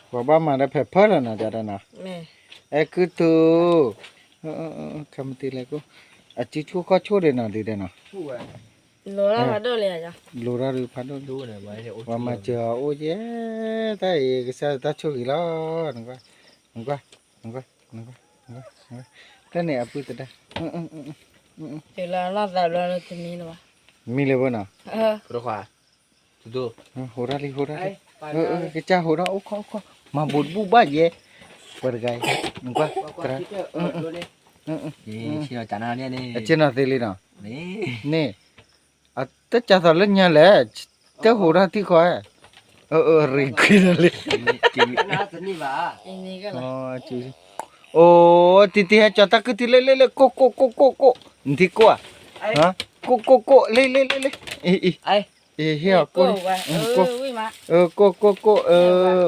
ပှၤဘၣ်မၤဒီးဖဲဖၢလီၤနီၤ ကၠီဒၣ်နီၤ, အဲၣ်ကုၢ်ထူ, ခမတံလဲၤကိ, အစုဆိၣ်ခီၣ်ဆိၣ်ဒံးနီၤ ဒ်ဒဲးနီၤ, လိၤထီၣ်ဒုးဖးဒိၣ်လံ, ပှၤမၤစၢၤအီၤအိၣ်ယဲ, တၢ်အံၤကစၢ်တၢ်ဆိၣ်ဂ့ၤလီၤ, နကွၢ်, နကွၢ်, နကွၢ်, တၢ်န့ၣ်အပုၢ်သဒါ, မံလၢၤဘၣ်နီၤ, ဟိးထီၣ်လံ ဟိးထီၣ်လံ, ကစၢ်ဟိးထီၣ် အိၣ်ခီၣ်အိၣ်ခီၣ် မၤဘူးတဘူၣ်ဘၣ်ယဲ, ပှၤတဂၤအံၤ, နကွၢ်, အဆ့ၣ်နီၤသ့လံနီၤ, န့ၣ်, အတၢ်ကၢ်သိးလၢညါလဲၣ်, တၢ်ဟိးထီၣ်ထံၣ်ခီ, ရံၣ်ခွံလံ, အိ တံတံဟဲကၠီၤတၢ်ကုၢ်ထံလံ လံ လံ ကိၢ် ကိၢ် ကိၢ် ကိၢ် ကိၢ်, နထံၣ်ကိၢ်ဧါ, ကိၢ် ကိၢ် ကိၢ် လံ လံ လံ လံ, အံၤ ဟ့ၣ်အီၤကိၢ်, ကိၢ် ကိၢ် ကိၢ်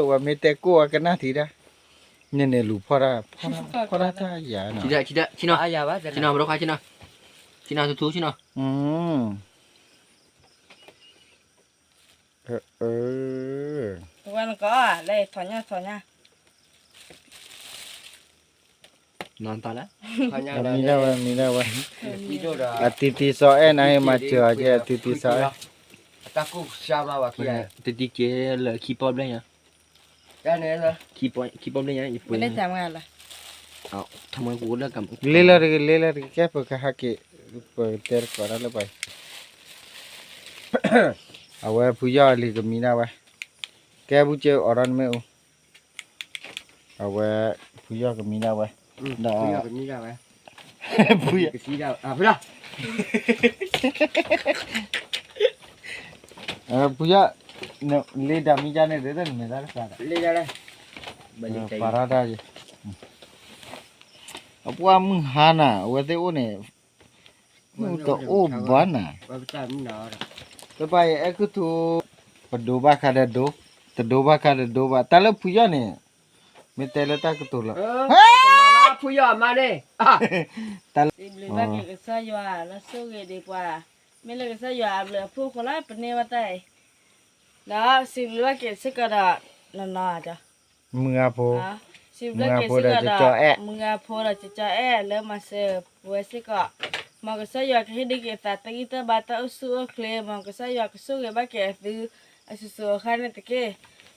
ဝဲမ့ၢ်တဲကိၢ်အကနၣ်ထံၣ်ဒၣ်, န့ၣ်န့ၣ်လူၤဖီၣ်တၢ်, ဖီၣ်တၢ်ယၤနီၤ, ဆ့ၣ်နီၤ ဆ့ၣ်နီၤ ဆ့ၣ်နီၤ ထူထူ ဆ့ၣ်နီၤ, မံဒၣ်ဝဲ မံဒၣ်ဝဲ, အတံတံစီၤအဲၣ်နၤဟ့ၣ်မၤစၢၤအီၤကဲ အတံတံစီၤအဲၣ်, တံတံကဲလၢခံပီၣ်ဘျဲၣ်ညါ, ခံပီၣ်ဘျဲၣ်ညါ, ယပှ့ၤ, လ့လၢတဂ့ၤ လ့လၢတဂ့ၤ ကဲပကဟးက့ၤ, ပတဲတကိးတၢ်လၢပှၤ, အဝဲဖုယီၢ်အလံၤကမံဒၣ်ဝဲ, ကဲပူၤစၢၤအိးထီၣ်နမ့ၣ်အူ, အဝဲဖုယီၢ်ကမံဒၣ်ဝဲ, ဒီး ဖုယီၢ်, ဖုယီၢ်, လ့ဒၣ်မံဒၣ်န့ၣ်ဒ်သိးနမဲာ်သၣ်တဖၣ်ဒီး, ပာ်ထီၣ်တၢ်, အပှၢ်မုၢ်ဟါနၤ အဝဲသ့ၣ်အိၣ်န့ၣ်, မုၢ်တအိၣ်ဘၣ်နၤ, တပၢ်အံၤအဲၣ်ကုၢ်ထူ, ပဒိဘၣ်ခါဒီးဒိ, တဒိဘၣ်ခါဒီးဒိဘၣ် တၢ်လၢဖုယီၢ်န့ၣ်, မ့ၢ်တဲလၢတၢ်ကတိၤလီၤ, ဟဲ ဖိယီၢ်အမါန့ၣ်, စံးဘျုးဘၣ်က့ၤကစၢ်ယွၤလၢဆိၣ်ဂ့ၤဒံးပှၤ, မ့ၢ်လၢကစၢ်ယွၤအဘျုးအဖှိၣ်အဃိလၢပန့ၢ်ဘၣ်တၢ်အံၤ, ဒီးစံးဘျုးဘၣ်က့ၤစ့ၢ်ကီးဒီး နီၢ်နီၢ်ဒီး မုၢ်ဂၤဖိ, စံးဘျုးက့ၤစ့ၢ်ကီးဒီး မုၢ်ဂၤဖိဒီးကၠီကၠီအဲၣ်လၢမၤစၢၤပဝဲစ့ၢ်ကီး, မ်ကစၢ်ယွၤကဟ့ၣ်ဒံးက့ၤသးတဂံၢ်တဘါတၢ်အိၣ်ဆူၣ်အိၣ်ချ့, မ်ကစၢ်ယွၤကဆိၣ်ဂ့ၤဘၣ်က့ၤအသု အစိၤစိၤအဃၣ်န့ၣ်တက့ၢ်.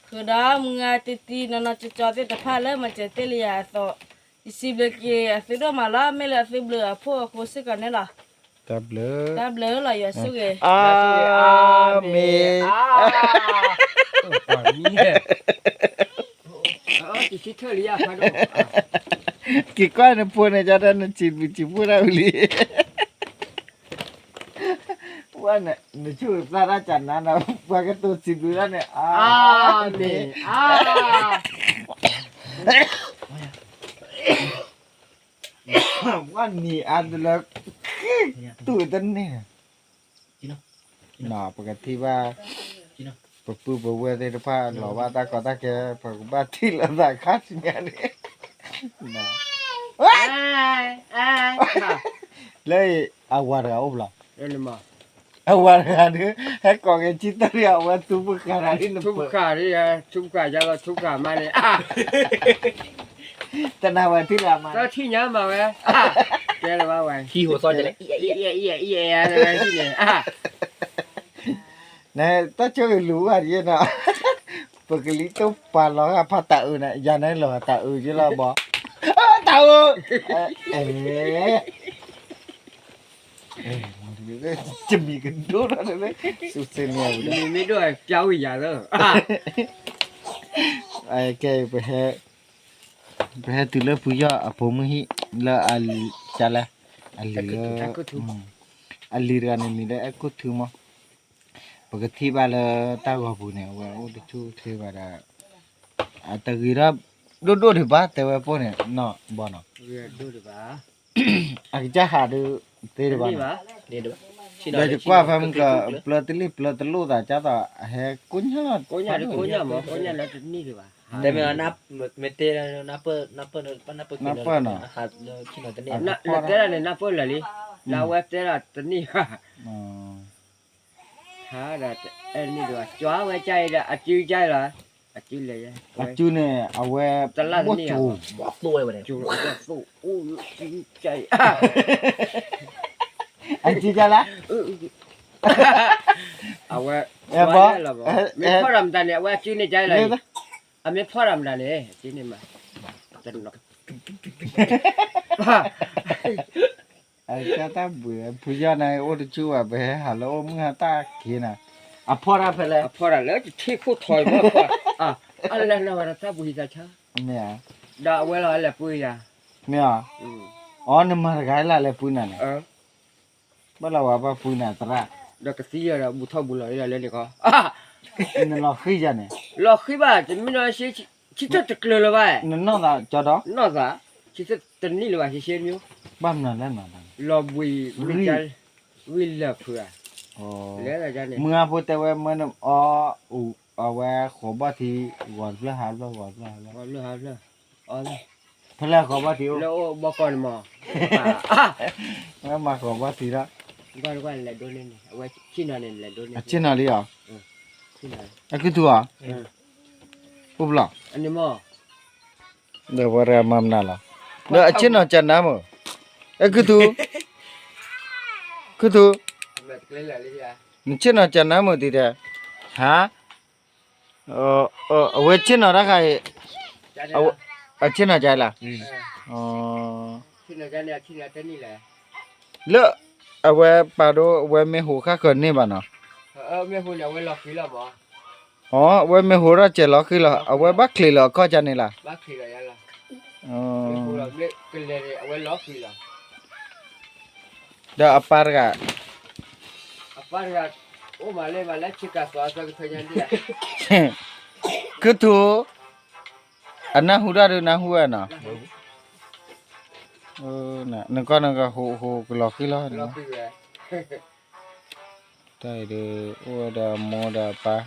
ဃုာ်ဒီးမုၢ်ဂၤတံၤတံၤနီၢ်နီၢ်ကၠီကၠီသ့ၣ်တဖၣ်လၢမၤစၢၤတ့ၢ်လံယၤအသိး, ယစံးဘျုးက့ၤအသုဒိၣ်မးလီၤ. မ့ၢ်လၢအသုဘျုးအဖှိၣ်အဃိစ့ၢ်ကီးန့ၣ်လီၤ. တၢ်ဘျုး, တၢ်ဘျုးလီၤ ယွၤဆိၣ်ဂ့ၤ, အၤမ့ၣ်. က့ၤကွၢ်နဖိန့ၣ် ကၠီတၢ်နစံးဘျုးစံးဖှိၣ်တၢ်ဝံၤလံ. နဆိၣ်သၣ်တၢ်ကနါနီၤ ပှၤကတိၤစံးဘျုးတၢ်န့ၣ်, အၤမ့ၣ်. ပှၤနံၤအါတလၢ တူၢ်တန့ၢ်, ပကထံၣ်ဘၣ် ပပုၢ်ပဝဲၢ်သ့ၣ်တဖၣ် လီၤဘၣ်တၢ်ကီတၢ်ခဲ ပကဘၣ်ထံၣ်လိာ်သးခါဆူညါန့ၣ်, လၢအဝၤတဂၤအိၣ်ဘျီ အဝၤတဂၤဒုး ဟဲကိးက့ၤဆံတၢ်ဒုး အဝဲသူပဃာ်တၢ်ဒ်နပ, သူပဃာ်ဒ်, သူပဃာ်ယၤလီၤ သူပဃာ်မါန့ၣ်, တနၤဝဲထံၣ်လၢအမါ, တထံၣ်ညါမးဝဲ, ကဲလၢၤဘၣ်ဝဲ, ဟံၣ်ဟိးသီကလဲၣ်, အံၤအံၤအံၤအံၤန့ၣ်, နတၢ်ဆိၣ်ဂ့ၤလူၤဘၣ်ဒ်နီၤ, ပကလံၤတိၢ်ပာ်လီၤဂာ်ဖးတၢ်အုးန့ၣ် ယၤန့ၣ်လီၤတၢ်အုးက့လီၤဘီ, တၢ်အုး, အဲ တမံၤကဒိၣ်ထီၣ်န့ၣ်, စူစ့န့ၣ်, မ့ၢ်ဒိၣ်ပျါဝံၤယၤလၢ, ကဲ, ပဟဲတုၤလၢဖုယီၢ်အဖိမုၢ်ဟံၣ်လၢအလံၤ, ကလဲၣ်, အလံၤလၢ, အလံၤတဂၤန့ၣ်မံၤလၢအဲၣ်ကူၣ်ထုမး, ပကထံၣ်ဘၣ်လၢတၢ်ဂီၤပူၤန့ၣ် အဝဲအိၣ်တဆူၣ်ချ့ဘၣ်ဒီး, အတဂ့ၤထီၣ်ဒိၣ်ဒိၣ်ဒံးဘၣ် တဲဝဲပိၢ်န့ၣ်, ဘီနီၤ အကစၢ်ဟးဒုးသ့တဘၣ်, ဒီးယကွၢ်ဖဲမုၢ်ကပျၢၤတလံၣ်ပျၢၤတလိၣ်သး ကၢ်သိးအဟဲကိညၣ်, ကိညၣ်ကိညၣ်မး ကိညၣ်လၢတနံၣ်ဒံးဘၣ်, တဲမ့ၢ်, နၢ်ပၢၢ်နီၤ, နတဲဒၣ်န့ၣ် နၢ်ပၢၢ်လၢာ်လံ, လၢအဝဲတဲဒၣ်တနံၣ်ဘၣ် ဟးဒီးအဲၣ်နံၣ်ဒံးဘၣ် ကၠီဝဲကၢ်အံၤဒီးအစုကၢ်လီၤ, အစုလဲၤယဲ, အစုန့ၣ် အဝဲ, တလၢ်တနံၣ်, ကၠီ, အစုကၢ်အံၤ, အဝဲ, မ့ၢ်ဖီၣ်တၢ်မတၤန့ၣ် အဝဲအစုန့ၣ်ကၢ်လီၤအံၤ, အမ့ၢ်ဖီၣ်တၢ်မတၤန့ၣ် အစုန့ၣ်မး, တနီၤ တၢ်ဘှံးဖုယီၢ်န့ၣ် အိၣ်တဆူၣ်ဘၣ် ပဟဲဟးလၢအိၣ်မုၢ်ဟါတၢ်ခံးနၤ, အဖီၣ်တၢ်ဖဲလဲၣ်, အဖီၣ်တၢ်လၢတထံၣ်ခိၣ်ထီအံၤဘၣ်, အလဲၤနဝဲဒၣ်တၢ်ဘှံးသးဆါ, မ့ၢ်ဧါ, ဒီးအဝဲလီၤလဲၤပှ့ၤယၤ, မ့ၢ်ဧါ, အီ နမၤတဂၤလၢ်လဲၤပှ့ၤနၤန့ၣ်, ဘၣ်လီၤဝဲဘၣ်ပှ့ၤနၤသရၣ်, ဒီးကသံယၤဒီး ဘူၣ်ထီၣ်ဘူၣ်လီၤလၢန့ၣ်ကီး နလီၤဃံယၤန့ၣ်, လီၤဃံဘၣ် တမ့ၢ်နီၢ်ဆံ, ဆံသၢတကျၢၤလၢၤဘၣ်, နနီၢ်သးကၠီဒီး, နီၢ်သး, ဆံသၢတနံၣ်လၢၤဘၣ် ရှဲရှဲမ့ၢ်, ဘၣ်မနုၤလဲၣ်, လီၤဘှံး, ဝံၤလၢာ်ဖုးဧါ, လဲၤ, မုၢ်အါဖိတဲဝဲမၢနအီ, အဝဲဃိးဘီၣ်ထံ, ဂီၤတဖျၢၣ်ဟးဖျၢၣ် ဂီၤတဖျၢၣ်ဟးဖျၢၣ်, ဖဲလဲၣ်ဃိးဘီၣ်ထံအိၣ်, ဘီကီၢ်န့ၣ်မး, မ့ၢ်မၤဃိးဘီၣ်ထံဒီး, အဆ့ၣ်နီၤလံဧါ, အကုၢ်ထူဧါ, အိၣ်ဖျီၣ်, ဒီးပှၤတဂၤမၤမနုၤလီၤ, ဒီးအဆ့ၣ်နီၤကနါမုၢ်, အဲကုၢ်ထူ, ကုၢ်ထူ, နဆ့ၣ်နီၤကနါမုၢ်တံၤတဲ, ဟါ အဝဲဆ့ၣ်နီၤတၢ်ခါအံၤ, အဆ့ၣ်နီၤကလါ, လၢအဝဲပာ်ဒိ အဝဲမ့ၢ်ဟိးဃၣ်ဃၢၤန့ၢ်ဘၣ်နီၤ, အဝဲမ့ၢ်ဟိးထီၣ်စဲးလီၤဃံလီၤ အဝဲဘၣ်ချံးလီၤအခီၣ်ကန့ၣ်လၢ် ဒီးအပၢ်တဂၤ, ကုၢ်ထူ, အနၢ်ဟူတၢ်ဒုးနၢ်ဟူဝဲနီၤ, နကီၢ်နကဟိးဟိးကလီၤဃံလီၤ, တၢ်အံၤဒုး အိၣ်ဝဲဒီးအမိၢ်ဒီးအပၢ်,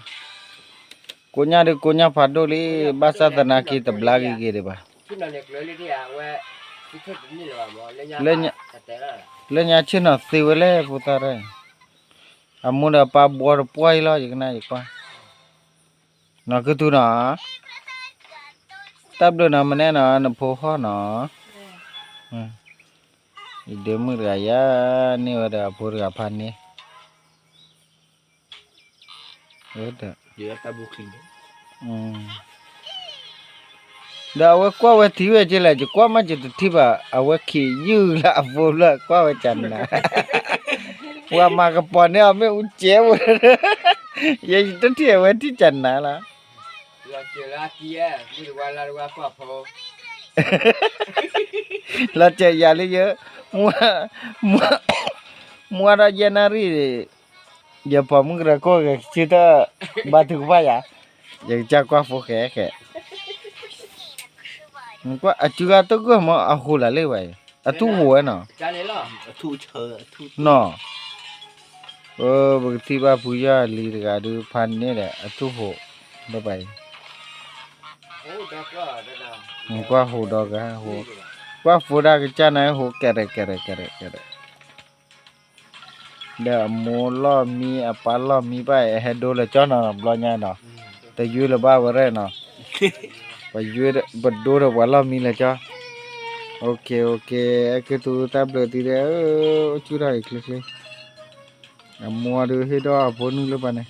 ကိညၣ်ဒုးကိညၣ်ဖးဒိၣ်လံ, ဘၣ်ဆၣ်သနာ်က့တဘျါဂ့ၤဂ့ၤဒံးဘၣ်, ဝဲ လၢညါဆ့ၣ်နီၤသ့ဝဲလဲၣ်ဖိသၣ်တၢ်, အမိၢ်ဒီးပၢ်ဘှီတပှၢ်အံၤလီၤ ယကနၣ်ယကွၢ်, နီၢ်ကသူနီၤ, တၢ်ဘျုးနီၤ မနဲနီၤ နဖိဟီၣ်နီၤ, ယဒ့မုၣ်တဂၤယၤ န့ၢ်ဝဲဒီးအဖိတဂၤဖးန့ၢ် ဒီးအဝဲကွၢ်ဝဲထံၣ်ဝဲက့လဲၣ် ယကွၢ်မးယတထံၣ်ဘၣ် အဝဲခံးယုၢ်လၢအဖိလၢကွၢ်ဝဲကနၤ, ပှၤမၤကပီၤန့ၢ်အီၤမ့ၣ်အူကဲဝဲ, ယဲယတထံၣ်အဝဲထံၣ်ကနၤလီၤ, လီၤစၢၤယၤလၢယ, မွၢ်ဒီးယဲနၣ်ရံၣ်, ယပိာ်မုၣ်ကရၢခိၣ်ဂဲၤဆၢထၢၣ်, ဘါထုကဖၣ်ယၤ, ယကစၢ်ကွၢ်ဖိဃဲဃဲ, အစုဂၤတဂၢၢ်မ့ၢ်အဟိးလၢ်လၢဘၣ်အံၤ, အထူၣ်ဟိးဝဲနီၤ, နီၤ, ပကထံၣ်ဘၣ်ဖုယီၢ်အလံၤတဂၤဒုးဖးန့ၢ်ဒီး အထူၣ်ဟိးလၢဘၣ်အံၤ, ကွၢ်ဟိးဒီးကဟိး, ကွၢ်ဖိဒၣ်ကစၢ်န့ၣ်ဟိးကဲးရဲၣ်ကဲးရဲၣ်ကဲးရဲၣ်ကဲးရဲၣ် ဒီးအမိၢ်လီၢ်မံအပၢ်လီၢ်မံဘၣ်အဟဲဒိလၢကၠီနီၤ ဘျီညါနီၤ, တယွ့လၢၤဘၣ်ဝဲရဲၣ်နီၤ, ပဒိဒီးပှၤလီၢ်မံလၢကၠီ, အဲက့ၤအဲက့ၤ အဲက့ၤသူတၢ်ဘျုးသံဒီး အိၣ်ဆူၣ်ထီၣ်အံၤချ့ချ့, အမိၢ်ဒုးဟ့ၣ်ဒီးအဖိနုၢ်လၢပှၤန့ၣ်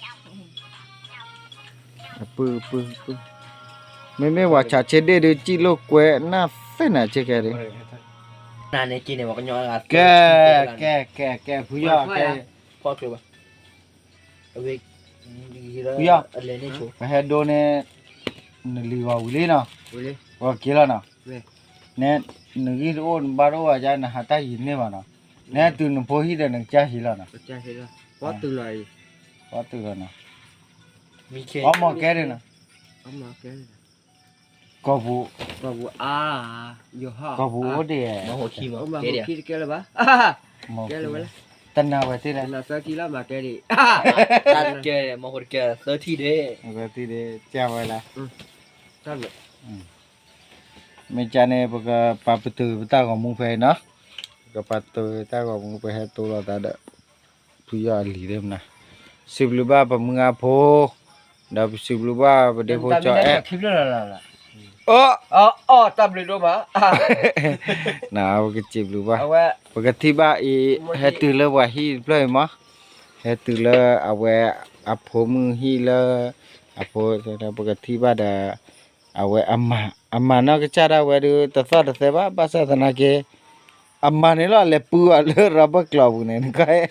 အပုၢ်ပုၢ်ပုၢ်, မ့မ့ၢ်ဝၤဆးဆ့ဒ့ၣ်ဒုး စံၣ်လိာ်ကွဲနၢ်သ့ၣ်နၤဆ့ကဲဒုး, ကဲ, ကဲ, ကဲ, ကဲ, ဖုယီၢ်, ကဲ, ဖုယီၢ်, ပဟဲဒိန့ၣ်, နလံၤဂီၤဝံၤလံနီၤ, ဂီၤက့ၤလီၤနီၤ, နဲ, နဂံၢ်တအိၣ်နဘါတအိၣ်ဘၣ်ကါ နဟးတၢ်ယံၤန့ၢ်ဘၣ်နီၤ, နဲတုၤနဖိဟံၣ်ဒီးနကစၢ်ဟံၣ်လီၤနီၤ, ပီၣ်တုၤလီၤနီၤ, အီမီၤကဲဒုးနီၤ, ကီၢ်ပူၤ, ကီၢ်ပူၤအိၣ်ဒံး, တနၤဝဲသ့လဲၣ်, သၢထံၣ်လီၤမၤကဲဒံး, သၢထံၣ်ဒံး, ကဝဲလၢ, မ့ၢ်ကန့ၣ် ပကပာ်ပတုာ်ပတၢ်ဂီၤမူဖဲအံၤနီၤ, ပကပာ်ပတုာ်ပတၢ်ဂီၤမူ ပဟဲတိလီၤသးဒီး ဖုယီၢ်အလံၤသ့ၣ်မနၤ, စံးဘျုးဘၣ်ပမုၢ်ဂၢ်ဖိ, ဒီးပစံးဘျုးဘၣ်ပဒ့ဖိကၠီအဲၣ်, တၢ်ဘျုးဒိၣ်မး, ပကစံးဘျုးဘၣ်, ပကထံၣ်ဘၣ်အံၤ, ဟဲတုၤလၢပှၤဟံၣ်တဖျၢၣ်အံၤမး, ဟဲတုၤလၢအဝဲအဖိမုၣ်ဟံၣ်လၢ, အဖိ, ပကထံၣ်ဘၣ်ဒီး, အဝဲအမၤ, အမၤနီၢ်ကစၢ်ဒၣ်ဝဲဒုး တသီၣ်တသဲဘၣ် ဘၣ်ဆၣ်သနာ်က့ အမၤန့ၣ်လီၤ လဲၤပုၢ်အီၤလၢ rubber ကျီၢ်ပူၤန့ၣ် နကွၢ်,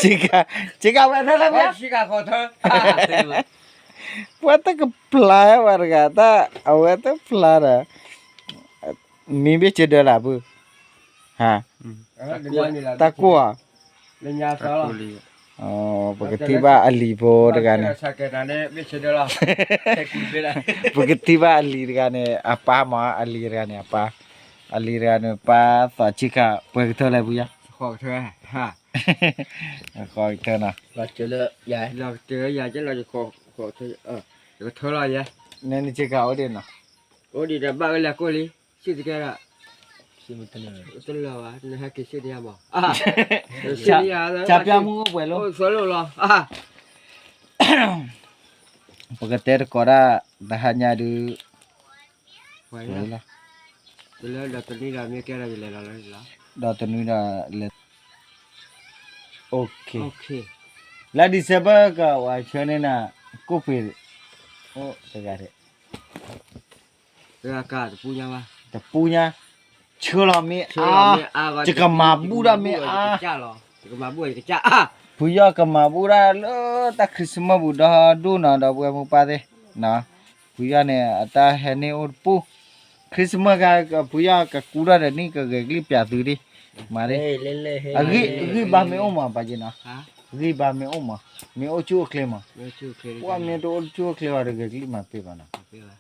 ဆ့ကၤဝဲထၢလၢမ့ၢ်, ပှၤတကဖျါဝဲတဂၤ တၢ်အဝဲတဖျါဒီး, မ့ၢ်ဘ့ၣ်စၢၤဒၢလၢပုၢ်, ဟါ, တၢ်ကိၢ်ဧါ, ပကထံၣ်ဘၣ်အလံၤဖိတဂၤန့ၣ်, ပကထံၣ်ဘၣ်အလံၤတဂၤန့ၣ် အပၢ်မး အလံၤတဂၤန့ၣ် အပၢ်, အလံၤတဂၤန့ၣ် အပၢ်သးဆံခါ ပှဲၤကထၢလဲၣ်ဖုယီၢ်, ဃီကထၢနီၤ, လီၤကထၢလီၤယဲ, န့ၣ်ဆံခါအိၣ်ဒံးနီၤ, အိၣ်ဒံးဒီးဘၣ်ဝဲလၢကိၣ်လံ, စံၣ်တကဲဒီး တလၢာ်ဘၣ် နဟဲက့ၤစ့ၣ်တယါမး, ဆၣ်ပျၢ်မုၢ်အိၣ်ပှဲၤလီၤ, အိၣ်သၢလိာ်လီၤ, ပကတဲတကိးဒၣ် တဟါညါဒုး, တလၢဒီးတနွံဒီးမ့ၢ်ကဲဒီးယလဲၤလီၤလီၤ, ဒီးတနွံဒီးလဲၤ, လၢ December ကဝၤဆၢန့ၢ်နၤ, ကိၣ်ပ့ၤ, အိၣ်တဂၤဒဲး တပူၤညါ, ဆှၢလီၤမ့ၢ်အါ, ယကမၤဘူၣ်ဒၣ်မ့ၢ်အါ, ဖုယီၢ်ကမၤဘူၣ်ဒၣ်လၢတၢ် Christmas ပူၤဒီဒူၣ်နီၤ ဒီပုၢ်ဝဲၢ်မိၢ်ပၢ်သ့ၣ်, ဖုယီၢ်န့ၣ် အတၢ်ဟဲန့ၢ်အိၣ်တပူၤ, Christmas ခါ ဖုယီၢ်ကကူထီၣ်ဒီးန့ၣ် ကဂဲၤကလံၣ်ပျးသုဒံး, မၤဒ်, ဂံၢ်ဘါမ့ၢ်အိၣ်မး ပာ်က့ၤနီၤ, ဂံၢ်ဘါမ့ၢ်အိၣ်မး, မ့ၢ်အိၣ်ဆူၣ်အိၣ်ချ့မး, ပှၤမ့ၢ်တအိၣ်ဆူၣ်အိၣ်ချ့ဘၣ်ဒီး ဂဲၤကလံၣ်မၤပ့ၤဘၣ်နီၤ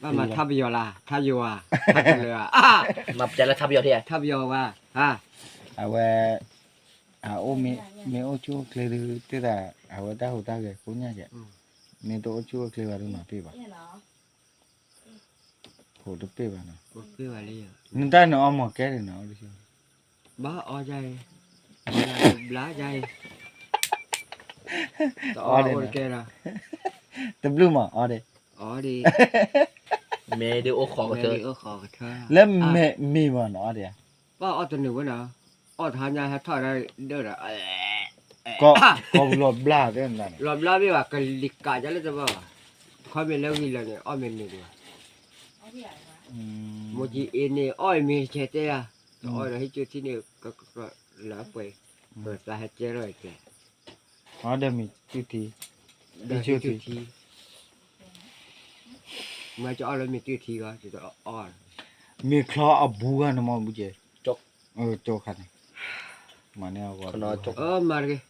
ဘၣ်မၤထါပယီၤလၢ ထါပယီၤဧါ, ထါပယီၤဧါ, ထါပယီၤဝဲ, အဝဲ, အအိၣ်မ့ၢ်အိၣ်ဆူၣ်အိၣ်ချ့ဒုး တၢ်သး အဝဲတၢ်ဟူးတၢ်ဂဲၤကိညၣ်ကဲ, မ့ၢ်တအိၣ်ဆူၣ်အိၣ်ချ့ဘၣ်ဒုးမၤပ့ၤဘၣ်. တပ့ၢ်ဘၣ်နီၤ, နတၢ်နအီမီၤကဲန့ၣ်နီၤ, ဘၣ်အီယၤအံၤ, ဘျါယၤအံၤ, တအီဒ်န့ၣ်, တဘျုးမး အီဒ်, အီဒ်, မဲဒ်အိၣ်ဃီကထၢ, လၢမဲာ်မံၤမးနီၤ အီဒ်ဧါ, ဘၣ်အီတနုာ်ဝဲနီၤ, အီတဟါညါဟဲထီၣ်ဒၣ်ဒၢၣ်ဒီး ကီၢ်ပူၤလီၤဘျါသ့ၣ်နၤန့ၣ်, လီၤဘျါဘ့ၣ်ဘၣ် ကလံၤကးယါလၢတဘၣ်ဘၣ်, ခီမ့ၢ်လၢဝံၤလၢာ်န့ၣ် အီၣ်မ့ၢ်နုာ်ဒံးဘၣ်, မိၢ်ကံအ့န့ၣ် အီၣ်အံၤမ့ၢ်တကဲတဲယၤ, အီၣ်ဒီးဟံၣ်ကၠိထံန့ၣ် ကလၢပှဲၤ, ပသးဟဲကဲထီၣ်ကဲ, အီၣ်ဒီးမ့ၢ်တုၤထံ, ဟံၣ်ကၠိထံ, မ့ၢ်ကအီၣ်လၢမ့ၢ်တုၤထံဂီၢ်, မ့ၢ်ချီအဘူးဂၤန့ၣ်မ့ၢ်ဘူးကဲ, ကၠိခါန့ၣ်, မၤန့ၢ်အဂီၢ်, မၤတဂ့ၤ,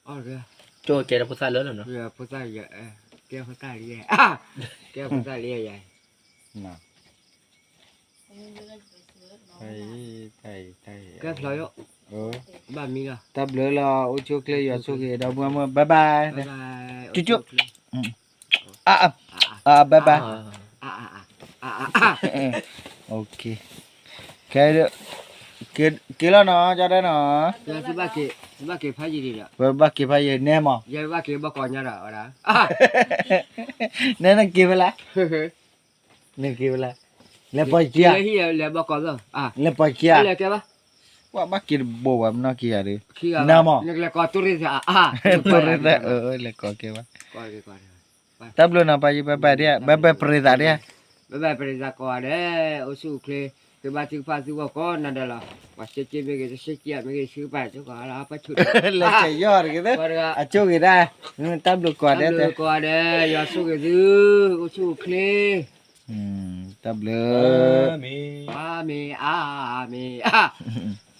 ကၠိကဲဒီးဖိသၣ်လၢလီၤနီၤ, ဖိသၣ်, ကဲဖိသၣ်လံ, ကဲဖိသၣ်လံယၤ, ကဲဖျီ, ဘၣ်မံလီၤ, တၢ်ဘျုးလီၤ အိၣ်ဆူၣ်အိၣ်ချ့ယွၤဆိၣ်ဂ့ၤဒီပုၢ်ဝဲၢ်မုၣ် bye bye, ကၠူကၠူ, bye bye, က့ၤလီၤနီၤ ကၠီဒဲနီၤ, ပဘၣ်က့ၤဖးယံၤန့ၣ်မး, နဲနက့ၤဖဲလဲၣ်, နက့ၤဖဲလဲၣ်, လဲၤပှၤက့ၤဧါ, လဲၤပှၤက့ၤဧါ, ပှၤဘၣ်က့ၤတဘိးဘၣ် မနီၢ်က့ၤယၤဒီး, နမး, တိရသး, လဲၤကိးက့ၤဘၣ်, တၢ်ဘျုးနီၤ ပၢ်ယံၤ bye bye ဒ်, bye bye ပရံသးဒ်, bye bye ပရံသးကိးဂၤဒဲး, အိၣ်ဆူၣ်အိၣ်ချ့, သုဘၣ်ထုကဖၣ်သုဂီၢ်ကိးနၤဒီးလီၤ, ပှၤဆ့က့မ့ၢ်ဂ့ၤ တဆ့က့မ့ၢ်ဂ့ၤ သုကပာ်ကၠိကီးလီၤ, ပှၤဆိၣ်, လဲၤကဲယီၤတဂ့ၤ, အကၠိဂ့ၤဒၣ်, တၢ်ဘျုးကိးဂၤဒဲး, တၢ်ဘျုးကိးဂၤဒဲး, ယွၤဆိၣ်ဂ့ၤသု, အိၣ်ဆူၣ်အိၣ်ချ့ တၢ်ဘျုး, အၤမ့ၣ်, အၤမ့ၣ်, အၤမ့ၣ်, အၤ